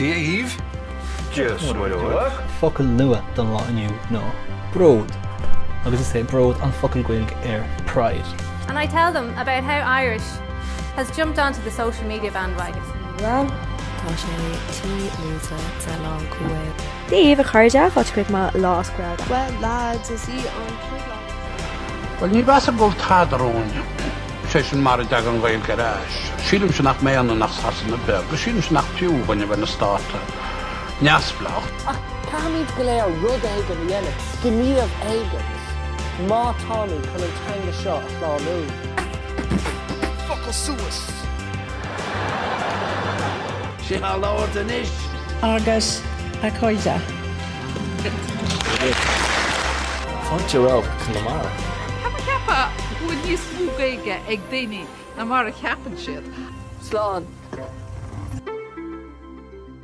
Dia dhaoibh. Dia duit. Focal nua don lá inniu ná bród, agus is é bród an focal Gaeilge ar pride. And I tell them about how Irish has jumped onto the social media bandwagon. Bhuel, tá sé tí lúide de lán cúil. Dia daoibh a chairde, fáilte chuig mo Lá as Gaeilge. Bhuel lads, is í an trioblóid. Bhuel, ní mheasaim go bhfuil tada romhainn, sé sin mara dtaga an Ghaeilge ar ais. Sílimse nach mbeidh ionainn ach Sasana beag, agus sílimse nach fiú dhúinn a bheith ina stát neamhspleách. Ach caithfimid go léir rud éigin a dhéanamh, gníomh éigin, má táimid chun an teanga seo a shlánú. Focal suas! Sin á labhairt anois! Agus a chairde. Fáilte romhat Conamara. Tá mé ag ceapadh go bhfuil níos mó Gaeilge ag daoine ná mar a cheapann siad. Slán.